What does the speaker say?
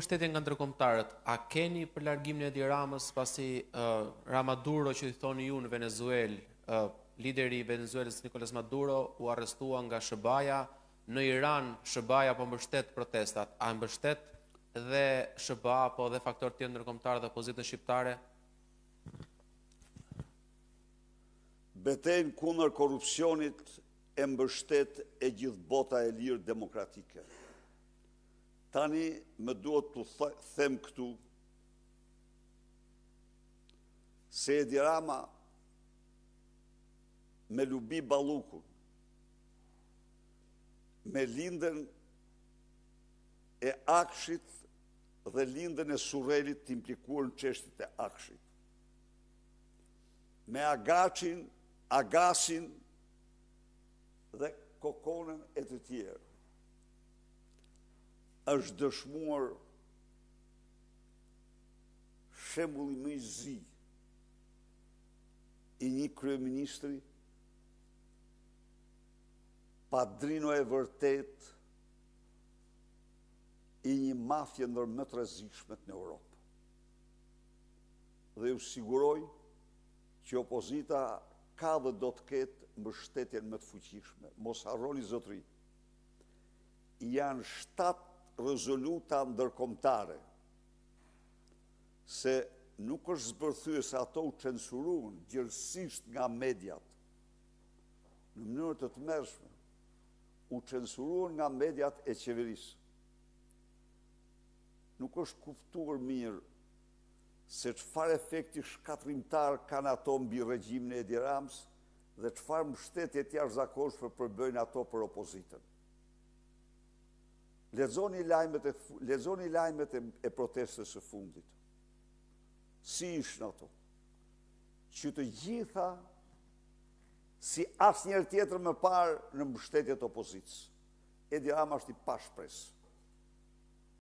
Mbështetje nga ndërkombëtarët, a keni për largimin e Edi Ramës pasi uh, Ramaduro që i thoni ju në Venezuelë, uh, lideri i Venezuelës Nicolas Maduro u arrestua nga SHBA-ja, në Iran SHBA-ja po mbështet protestat. A mbështet dhe SHBA apo dhe faktorë të tjerë ndërkombëtarë dhe opozitën shqiptare? Betejën kundër korrupsionit e mbështet e gjithë bota e lirë demokratike. Tani më duhet t'u them këtu se Edi Rama me Lubi Ballukun, me Lindën e Akshit dhe Lindën e Surrelit të implikuar në çështjet e Akshit. Me Agaçin, Agasin dhe Kokonën e të tjerë. Është dëshmuar shembulli më i zi i një kryeministri padrino e vërtetë i një mafie ndër më të rrezikshmet në Europë. Dhe ju siguroj që opozita ka dhe do të ketë mbështetjen më të fuqishme. Mos harroni zotëri, Janë 7 rezoluta ndërkombëtare se nuk është zbërthyese ato u censuruan gjerësisht nga mediat në mënyrë të tmerrshme u censuruan nga mediat e qeverisë. Nuk është kuptuar mirë se çfarë efekti shkatërrimtar kanë ato mbi regjimin e Edi Ramës dhe çfarë mbështetje të jashtëzakonshme përbëjnë ato për opozitën. Lexoni lajmet e lexoni lajmet e, e protestës së fundit. Si ishin ato? Që të gjitha si asnjëherë tjetër më parë në mbështetje të opozitës. Edi Rama është i pashpresë.